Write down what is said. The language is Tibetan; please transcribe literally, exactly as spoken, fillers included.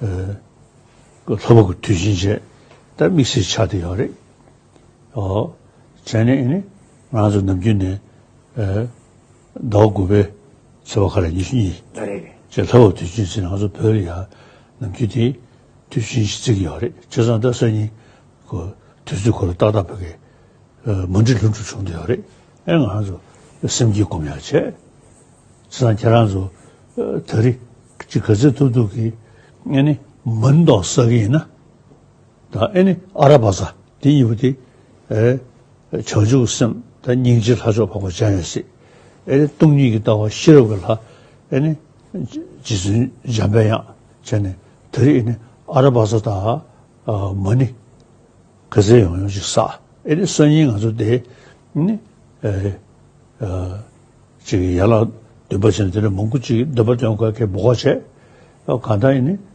ལྷ་བབས་ཀྱི་དུས་ཆེན་བྱས། ད་དམིགས་བསལ་ཆགས་བསྡད་ཡོད་རེད། ཨོ། བྱས་ནས་ཨེ་ནི་ང་ཚོ་ནམ་རྒྱུན་ནས་ཨེ་ཟླ་བ་དགུ་པའི་ཚེས་པ་ཁ་ལ་ཉི་ཤུ་གཉིས། རེད་རེད། བྱས་ལྷ་བབས་དུས་ཆེན་ཟེར་ང་ཚོ་བོད་ལ་ཡ་ནམ་རྒྱུན་དེ་དུས་ཆེན་ཞིག་བརྩི་གི་ཡོད་རེད། བྱས་ཙང་ད་སང་ཉིན་ཁོ་དུས་ཚོད་ཁོ་རང་ཏག་ཏག་བོད་སྐད་མ་འགྲིག་ལྷུན་གྲུབ་བྱུང་བསྡད་ཡོད་རེད། ཨེ་ང་ཚོ་སེམས་བསྐྱེད་སྒོམ་ཡག་བྱས། བྱས་ཙང་ཁྱེད་རང་ཚོ་ཨེ་ད་རེས་ཅིག་ག་ཚོད་ཐུབ་ཐུབ་ཀྱིས་ཨེ་ནི་མ་ཎི་དང་བསགས་ཀྱི་ཡིན་ན། ད་ཨེ་ནི་ཨ་ར་བ་ཙ་དེ་གཉིས་པོ་དེ་ཨེ་བྱང་ཆུབ་སེམས་དང་སྙིང་རྗེ་ལྷ་མཆོག་འཕགས་པ་འཇམ་དབྱངས་སྲས། ཨེ་ནི་སྟོང་ཉིད་ཀྱི་ལྟ་བ་ཤེས་རབ་ཀྱི་ལྷ། ཨེ་ནི་རྗེ་བཙུན་འཇམ་པའི་དབྱངས་བྱས་ནས་ད་རེས་ཨེ་ནི་ཨ་ར་བ་ཙ་དང་མ་ཎི་ག་ཚོད་ཡོང་ཡོང་ཅིག་བསགས། ཨེ་ནི་སང་ཉིན་ང་ཚོ་དེ་ནི་ཨེ་ཨེ་ཅིག་ཡན་ལག་བདུན་པ་བྱས་ནས་དེ་འདྲ་མང་པོ་ཅིག་འདོན་པ་འདོན་དགོས་ཀྱི་འབོད་སྐུལ་བྱས། གང་ལྟར་ཡིན་ནི་